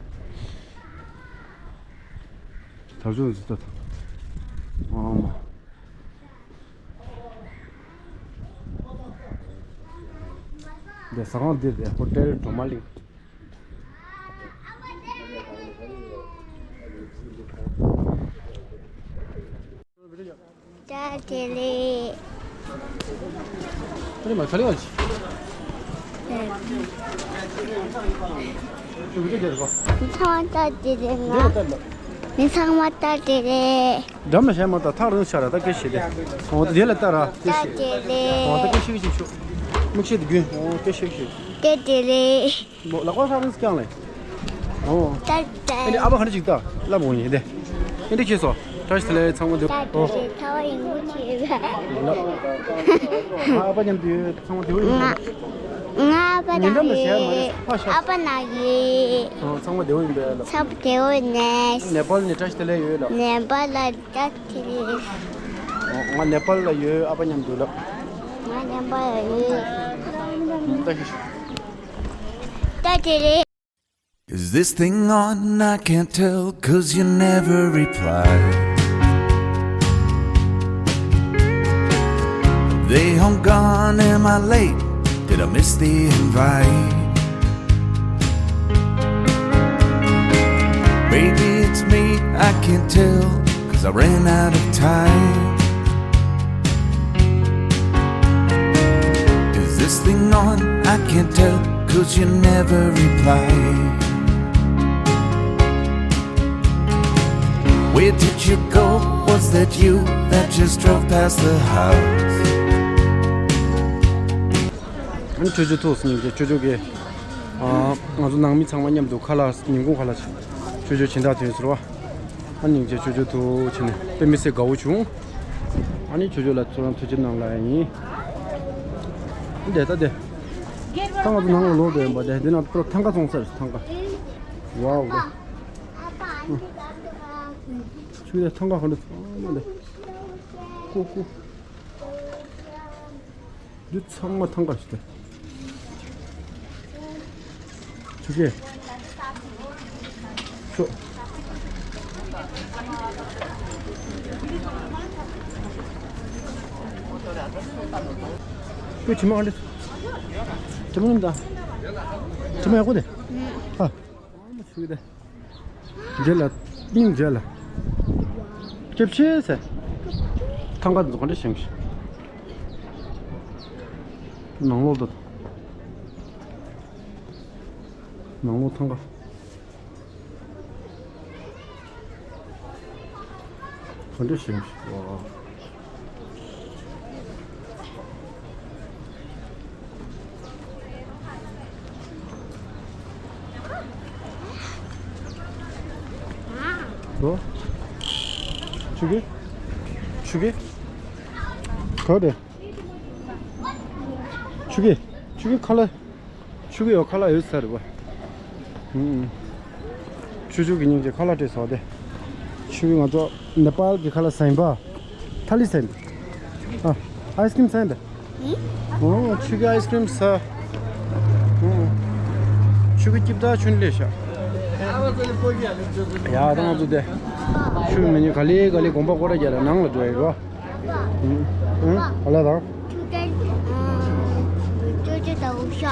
དར་ལྕོག་འཛུལ་ཐབས། ཨ་མ། འདི་ཟ་ཁང་འདི་རེད། ཧོ་ཊེལ་གྲོ་མ་གླིང་། ད་དེ་ལས། ཁ་ལེ་མ་ཁ་ལེ་ཨ་ཅི། ཅུ་གི་ཅུ་གི་རེད་པ། མི་ཚང་མ་ལྟ་དེ་རེད་ང་། འདི་ལ་ལྟ་ལ། མི་ཚང་མ་ལྟ་དེ་རེད། འགྲམ་ལ་བཞག་མ་ལྟ་ཐག་རིང་ཤག་ར་ད་སྐད་ཤེས་དེ། འོ་ད་དེ་ལ་ལྟ་ར་སྐད་ལྟ་ཤེས། དེ་རེད། འོ་ད་སྐད་ཤེས་ཤེས་ཤོག་མིག་ཤེས་དེ་རྒྱུན་འོ་སྐད་ཤེས་ཤེས། དེ་དེ་རེད། ལག་པ་ཧྲག་རིང་སྐྱང་ལེ། ཨོ། ད་ད། ཨེ་འདྲ་ཨ་ཕ་ག་འདྲ་ཅིག་ལྟ་ལབ་འོང་ཡིན་དེ། ཨེ་འདྲ་ཁྱེད་སོ། བཀྲ་ཤིས་བདེ་ལེགས་ཚང་མ་བདེ་པོ། ད་དེ་ཚ་བ་ཡིན་པོ་ཆེ་བ། ལགས། ང་ཨ་ཕ་མཉམ་དུ་ཡོད་ཚང་མ་བདེ་པོ་ཡིན་ང་པ། ང་ཨ་ཕ་ཉེ་འགྲམ་ན་ཞལ་མ་ཡོད་ཕ་ཤ། ཨ་ཕ་ན་ཡོད། ཨོ་ཚང་མ་བདེ་པོ་ཡིན་པས་ལགས། ཚ་བ་བདེ་པོ་ཡིན་ནས། ནེ་པཱལ་ནས་བཀྲ་ཤིས་བདེ་ལེགས་ཡོད་ལགས། ནེ་པཱལ་ལ་ད་དེ་རེད། ཨོ་ང་ནེ་པཱལ་ལ་ཡོད་ཨ་ཕ་མཉམ་དུ་ལགས། ང་ནེ་པཱལ་ལ་ཡོད། ད་ཤི་ཤི། ད་དེ་རེད། Is this thing on? I can't tell, 'cause you never reply. They home gone, am I late? Did I miss the invite? Maybe it's me, I can't tell, 'cause I ran out of time. Is this thing on? I can't tell, 'cause you never reply. Where did you go? Was that you that just drove past the house? ཨ་ནི་ཆོས་ཆོས་ཐུགས་སུ་ཉིན་གྱི་ཆོས་ཆོས་ཀྱི། ཨ། ང་ཚོ་ནང་མི་ཚང་མ་མཉམ་དུ་ཁ་ལག་ཉིན་གུང་ཁ་ལག་ཆོས་ཆོས་སྦྱིན་བདག་དོན་ཟེར་བ། ཨ་ནི་ཆོས་ཆོས་ཐུགས་ཆེ་ནས་དཔེ་མི་སྲིད་དགའ་བོ་བྱུང་། ཨ་ནི་ཆོས་ཆོས་ལ་ཚོ་རང་ཐུགས་རྗེ་གནང་ལ་ཡིན། འདི་ལྟ་སྟེ། ད་ང་ཚོ་ནང་ལ་ལོག་འགྲོ་ཡིན་པ་དེ་འདི་ན་ཐང་ག་ཚོང་ས་རེད་ཐང་ག། ཝའོ་ལེ། ཆུ་ལས་ཐང་ག་ག་འདྲ་ཚང་མ་ལེ། ཀུ་ཀུ། འདི་ཚང་མ་ཐང་ག་ཞིག་སྟེ། ཆུ་ཤེས། ཆུ། ཁོས་དྲི་མ་ག་འདྲ། དྲི་མ་ཡིན་ད། དྲི་མ་ཡག་པོ་དེ། ཨ། ཨ་མ་ཆུ་དེ། རྗེས་ལ། སྙིང་རྗེས་ལ། སྐྱབས་ཆེ་ཟེར། ཐང་ག་འཛུགས་ག་འདྲ་བཞེངས་ཤིག་ནང་ལོགས་དང་། ནང་ལོགས་ཐང་ག་ག་འདྲ་བཞེངས་ཤིག་ཨ། ལོ། ཆུ་གི་ཆུ་གི་ག་རེ། ཆུ་གི་ཆུ་གི་ཁ་ལག་ཆུ་གི་ཡོ་ཁ་ལག་ཡོད་ས་རེད་པ། ཨུམ། ཆུ་ཆུ་གི་སྙིང་རྗེ་ཁ་ལག་སྤྲད་སོང་སྟེ། ཆུ་གི་ང་ཚོ་ནེ་པཱལ་གི་ཁ་ལག་ཟ་ཡིན་པ། ཐ་ལི་ཟ་ཡིན་པ། ཨ། ཨའི་སི་ཀྲིམ་ཟ་ཡིན་པ། ཨོ་ཆུ་གི་ཨའི་སི་ཀྲིམ་ཟ། ཨོ། ཆུ་གི་སྐྱིབས་དག་ཆུན་ལས་ཤ། ཡ་ད་ང་ཚོ་དེ། ཆུ་གི་མི་ཉུང་ག་ལེ་ག་ལེ་དགོན་པ་སྐོར་ར་རྒྱག་ར་ནང་ལ་འགྲོ་ཡི་རོ། ཨུམ། ཨུམ། ཨ་ལ་དང་། ཆུ་ཏན། ཨ། ཆུ་ཏན་ད་འུ་ཤ།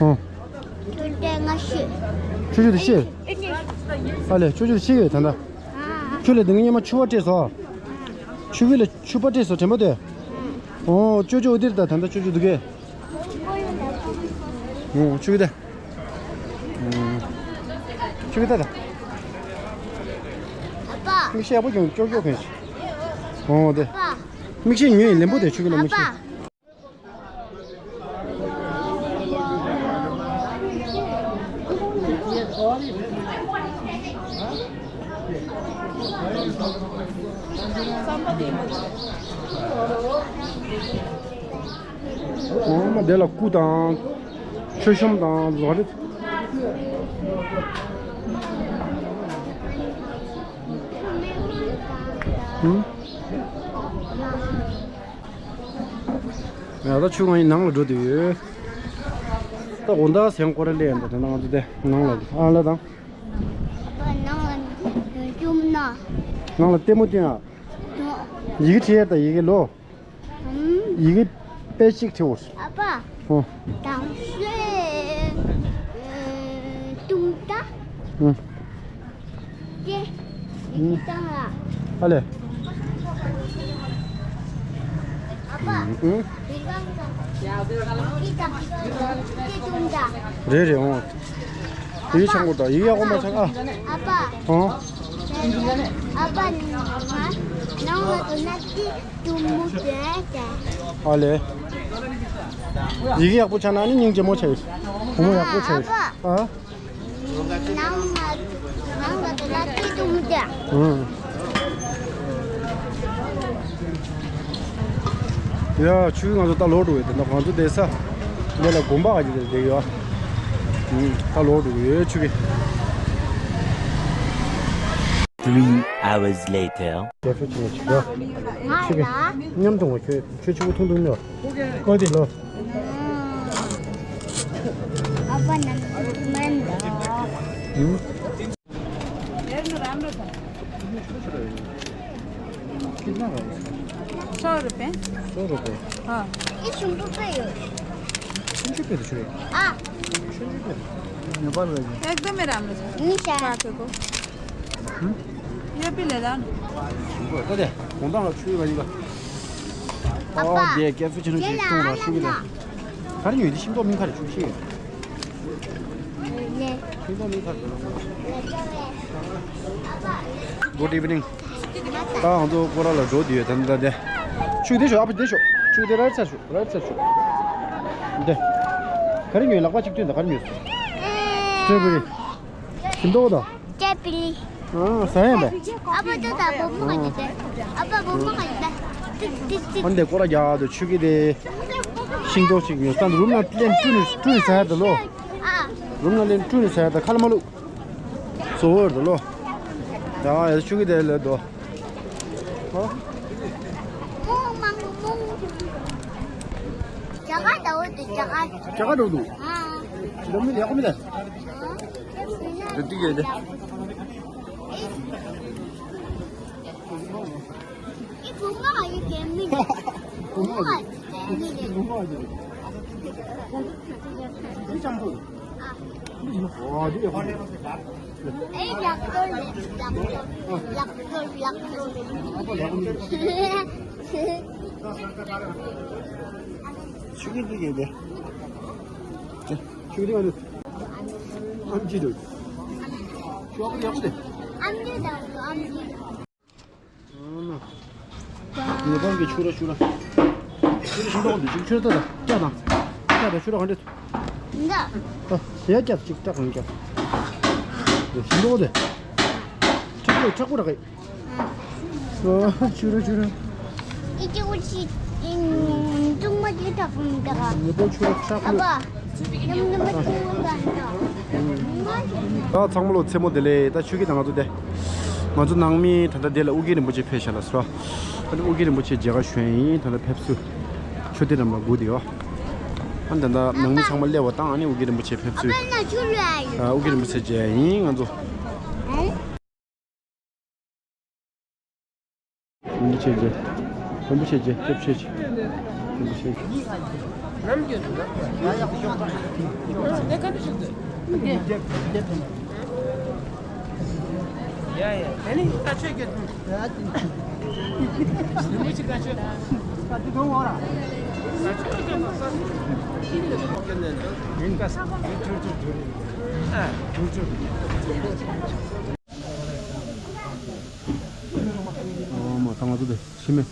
ཨོ། ཆུ་ཏན་ང་ཤི། ཆུ་ཆུ་དེ་ཤི། ཨ་ལེ་ཆུ་ཆུ་དེ་ཤི་ཡོད་ད་ད། ཆུ་ལ་དེ་ངས་ཉི་མ་ཆུ་བ་སྤྲད་སོ། ཆུ་བི་ལ་ཆུ་པ་སྤྲད་སོ་དྲན་པ་དེ། ཨོ་ཆུ་ཆུ་འོ་དེར་ད་ད་ད་ཆུ་ཆུ་དུ་གེ། ཨོ་ཆུ་བི་ད། ཆུ་བི་ད་ད། ཨ་ཕ། མིག་ཤེལ་ཡག་པོ་གྱོན་ཅོག་ཅོག་གྱོན་ཤིག་ཨོ་དེ། ཨ་ཕ། མིག་ཤེལ་ཉོས་ཡིན་ལེན་པོ་དེ་ཆུ་བི་ལ་མིག་ཤེལ། ཨ་ཕ། འོ་མ་དེ་ལ་སྐུ་དང་། མཆོད་གཤོམ་དང་ཟོ་རེད། ཧུམ། ཡ་ད་ཆུ་ང་ཡི་ནང་ལ་འགྲོ་དུས་ཡོད། ད་དགོང་དག་ཟན་སྐོར་ར་ལས་ཡིན་ད་དེ་ནང་དུ་དེ་ནང་ལ་ཨ་ལ་དང་། ནང་ལ་ལྟད་མོ་སྟོན་ཨ། ཡི་གེ་བྲིས་ཡ་ད་ཡི་གེ་ལོ། ཡི་གེ་དཔེ་གཅིག་བྲིས་འོ། ཨ་ཕ། ཨོ། དང་ཤོས། ཨེ། ཏུམ་ཏ། ཨུ། ཀེ། ཨུ། ཡི་གེ་དང་ལ། ཨ་ལེ། ཨ་ཕ། ཨུ། ཡི་གེ་དང་ལ། ཀེ་ཏུམ་ཏ། རེད་རེད་འོ། དེའི་ཆང་གོ་ད་ཡིག་ཡག་པོ་མ་ཆགས་ཨ། ཨ་ཕ། ཧོ། ཨ་ཕ་ནང་ལ་དུ་ན་ཏི་ཏུ་མུ་ཏེ་ཏེ། ཨ་ལེ། ཡིག་ཡག་པོ་ཆགས་ན་ནི་སྙིང་རྗེ་མོ་ཆགས་ཡོད། བུ་མོ་ཡག་པོ་ཆགས་ཡོད། ཨ། ནང་ལ་ནང་ལ་དུ་ན་ཏི་ཏུ་མུ་ཏེ། ཨང་། ཡ། ཆུ་ང་ཚོ་ད་ལོག་འགྲོ་ཡོད་དེ་ན་ང་ཚོ་བསྡད་ས་འདི་ལ་དགོན་པ་ག་ཅིག་བསྡད་ཡོད། ཨང་། ད་ལོག་འགྲོ་གི་ཡོད་ཆུ་གི། Three hours later. རྒྱ་ཆུ་ཆུ་ཆུ་ཆུ་གི་མཉམ་དུ་ང་ཁྱོད་ཁྱོད་ཆུ་བོ་ཐུང་ཐུང་ནི་བ་ཀོ་དེ་ལོ། ཨ་ཕ་ནམ་མན་ད། ཨང་། कितना का है इसका? सौ रुपये। सौ रुपये? हाँ। ये शैम्पू पे हो। शैम्पू पे तो छुए। आ। शैम्पू पे। नेपाल में। एकदम राम्रो छ। निशा। काटेको। हम्म? यो पनि ले ला न। शैम्पू हो, कति? हुन्छ, छुए भाइ का। पापा। अँ, दे, क्याफे छिनो छिटो ला, ला, ला। खा नि, यो दिसिम त मिन खा छु छि। Good evening. ད་ང་ཚོ་སྐོར་ར་ལ་འགྲོ་དུས་ད་ད་དེ། ཆུ་དེ་ཤོག་ཨ་ཕ་དེ་ཤོག་ཆུ་དེ་ར་ཚར་ཤོག་ར་ཚར་ཤོག་དེ། ག་རེ་ཉོས་ལག་པ་གཅིག་ཐོན་ད་ག་རེ་ཉོས། སི་ཊོ་བེ་རི། ཤིང་ཏོག་ད། ཅེ་པི་ལི། ཨ་ཟ་ཡ་བས། ཨ་ཕ་ཅོ་ད་བུ་མོ་ག་ཅི་བས། ཨ་ཕ་བུ་མོ་ག་ཅི་བས། ཏིག་ཏིག་ཏིག་ཨ་འདི་སྐོར་ར་རྒྱག་དུས་ཆུ་གི་དེ། ཤིང་ཏོག་ཅིག་ཉོས་ད་རུམ་ན་ལེན་སྤྲུལ་ནས་སྤྲུལ་ནས་ཟ་ཡ་ད་ལོ། རུམ་ན་ལེན་སྤྲུལ་ནས་ཟ་ཡ་ད་ཁ་ལ་མ་ལུག་སོ་བོར་དུ་ལོ། ཡ་ཡ་ཆུ་གི་དེ་ལེ་དོ། ཧོ། རྒྱ་གར་འདྲ་བོ་འདུག་རྒྱ་གར། རྒྱ་གར་འདྲ་བོ་འདུག་ཨ། འདྲ་མི་ཡག་པོ་མི་འདུག་འདི་ཏིག་ཡོད་དེ། ཨི་བུ་མོ་ཨ་ཡི་གེ་མི་འདུག་བུ་མོ་ཨ་ཡི་གེ་མི་འདུག་བུ་མོ་ཨ་ཡི་གེ་མི་འདུག་འདི་ཅང་ཐུག་ཨ། འདི་ཡིན་ནོ། ཨོ་འདི་ཡོད་ཁོ། ཨེ་ལག་ཏོར་ལེ་ལག་ཏོར་ལག་ཏོར་ལག་ཏོར། ཨ་ཁོ་ལེགས་པོ་མི་འདུག་ཆུ་གི་འདི་གས་དེ། ཆུ་གི་འདི་གས་དེ། ཨམ་ཆི་འདུག་ཆུ་ཨ་ཁོ་ལེགས་པོ་དེ། ཨམ་ཆི་འདུག་ཨམ་ཆི། ངེས་པར་གྱི་ཆུ་ར་ཆུ་ར། ཆུ་ར་ཆུ་ར་འདི་ཆུ་ཆུ་ར་ད་ད་སྐྱ་དང་། སྐྱ་དང་ཆུ་ར་གང་འདྲ། འདི། ད་ཡ་སྐྱ་ཅིག་སྐྱ་གང་སྐྱ། ཞིམ་པོ་དེ། ཁྲག་པོ་ཁྲག་པོ་ར་གི། ཨོ་ཆུ་ར་ཆུ་ར། ཨི་ཅི་ཝུ་ཆི་ཨིན་ཏུང་མ་ཅི་ཏག་ཏག་ཨ་ངེས་པར་ཆུ་ར་ཁྲག་པོ། ཨ་པ། ནམ་ནམ་ཆུ་ར་གང་ད་ཚང་མ་ལོ་མཚན་མོ་བདེ་ལེགས། ད་ཆུ་གི་ད་ང་ཚོ་དེ། ང་ཚོ་ནང་མི་ད་ལྟ་དེ་ལ་ཨོ་རྒྱན་རིན་པོ་ཆེ་ཕེབས་ཤག་ལ་སོ། ད་ནི་ཨོ་རྒྱན་རིན་པོ་ཆེ་མཇལ་ཁ་ཞུ་ཡ་ཡིན། ད་ལྟ་ཕེབས་བསུ། ཆོས་སྡེ་རྣམས་ལ་སྒུག་བསྡད་ཡོད། ཨ་ད་ལྟ་ནང་མི་ཚང་མ་སླེབས་པ་དང་ཨ་ནི་ཨོ་རྒྱན་རིན་པོ་ཆེ་ཕེབས་བསུ། ཨ་ཨོ་རྒྱན་རིན་པོ་ཆེ་མཇལ་ཡ་ཡིན་ང་ཚོ། རིན་པོ་ཆེ་མཇལ། རིན་པོ་ཆེ་མཇལ། སྐྱབས་ཆེ་ཆེ། རིན་པོ་ཆེ་མཇལ། ཨོ་མ་ད་ང་ཚོ་དེ་ཕྱི་མི།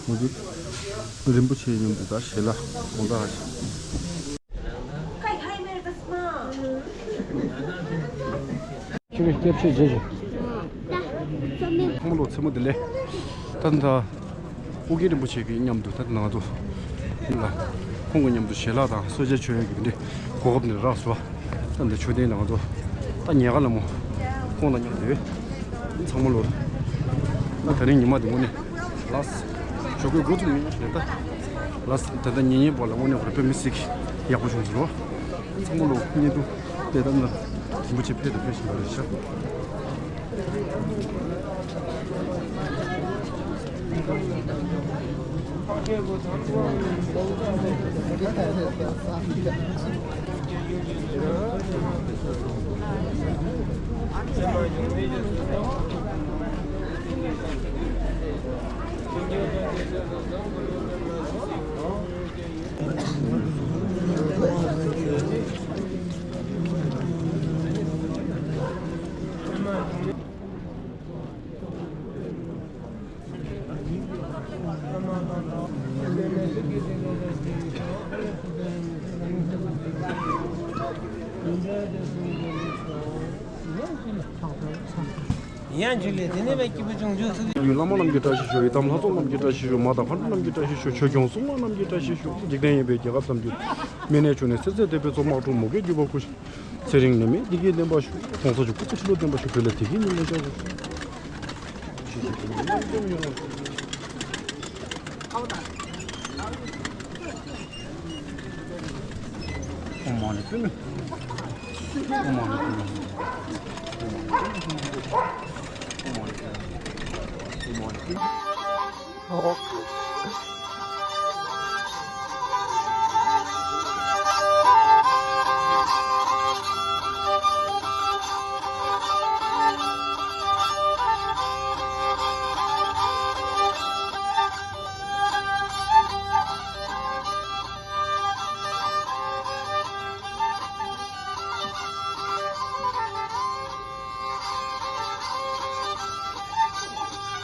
ང་ཚོ་རིན་པོ་ཆེ་མཉམ་དུ་ད་ཞལ་ལག་དགོང་དག་ཧ་ཅང་། ཁྱོད་ཀྱི་སྐྱབས་ཆེ་རྗེས་ཀྱི། ཁོང་ལོ་མཚན་མོ་དེ་ལས། ད་ད། ཨོ་རྒྱན་རིན་པོ་ཆེ་གི་མཉམ་དུ་ད་ང་ཚོ་ལ་ཁོང་གི་མཉམ་དུ་ཞལ་ལག་དང་གསོལ་ཇ་མཆོད་ཡས་ཀྱི་འདི་གོ་སྐབས་འདི་རག་སོང་། ད་འདི་མཆོད་རྟེན་ལ་ང་ཚོ་ད་ཉལ་ཁ་ལ་མོ་ཁོང་དང་མཉམ་དུ་ཡོད། ཚང་མ་ལོ་ད་དེ་རིང་ཉི་མ་འདི་དངོས་གནས་ལགས་ཞོགས་ཀས་འགོ་ཚུགས་མི་ཉན་ཞེས་ད་ལགས་ད་ལྟ་ཉིན་ཉིན་པོ་ལ་དངོས་གནས་རེ་དཔེ་མི་སྲིད་ཡག་པོ་བྱུང་ཟེར་རོ། ཚང་མ་ལོ་བརྙན་ཐུང་དེ་ལྟར་ན་རིན་པོ་ཆེ་ཕེབས་དང་ཕེབས་བཞིན་པ་རེད་ཤག་ཡང་འཇུ་ལེ་དེ་ནས་བས་སྐྱིད་པོ་ཅུང་འཇུ་ཚུགས། བླ་མ་རྣམས་ཀྱི་བཀྲ་ཤིས་ཤོག་ཡི་དམ་ལྷ་ཚོགས་རྣམས་ཀྱི་བཀྲ་ཤིས་ཤོག་མ་དང་ཕ་རོལ་རྣམས་ཀྱི་བཀྲ་ཤིས་ཤོག་ཆོས་སྐྱོང་སྲུང་མ་རྣམས་ཀྱི་བཀྲ་ཤིས་ཤོག་འཇིག་རྟེན་ཡོད་པའི་རྒྱལ་ཁབ་ཐམས་ཅད་མི་ནད་ཕྱུགས་ནད་ཚེ་ཚད་འདས་པའི་ཚོགས་དམག་འཁྲུག་མུ་གེ་རྒྱུ་བ་ཁུ་ཤི། ཚེ་རིང་ནད་མེད་བདེ་སྐྱིད་ལྡན་པ་ཤོག་གོང་ས་མཆོག་སྐུ་ཚེ་ཁྲི་ལོ་བརྟན་པ་ཤོག་བོད་ལ་བདེ་སྐྱིད་ཉིན་མོ་ཤར་བ་ཤོག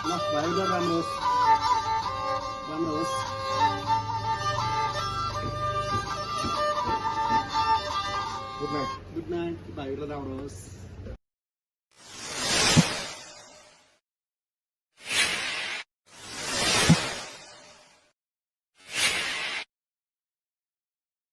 Mas, baik udah, Bang Ros. Bang Ros. Good night. Good night. Baik udah, Bang Ros.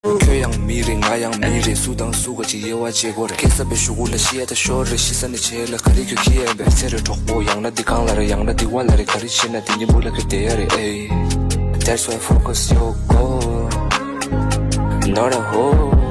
ཁྱོད་ཡང་མི་རེད། ང་ཡང་མི་རེད། སུ་དང་སུ་ག་ཅིག་དབྱེ་བ་འབྱེད་དགོས་རེད། སྐྱེས་ས་པའི་གཞུག་གུ་ལ་ཤི་ཡ་ད་ཤོར་རེད། ཤི་ས་ནས་བྱེད་ལ་ག་རེ་ཁྱོད་ཁྱི་ཡན་པའི་ཚེ་རེད་གྲོགས་པོ། ཡང་ན་འདི་གང་ལ་རེད། ཡང་ན་འདི་བ་ལ་རེད། ག་རེ་བྱེད་ན་འདི་ཉིན་མོ་ལ་ཁྱོད་བསྡད་ཡ་རེད། ཨེ། That's why focus your goal, not a hole.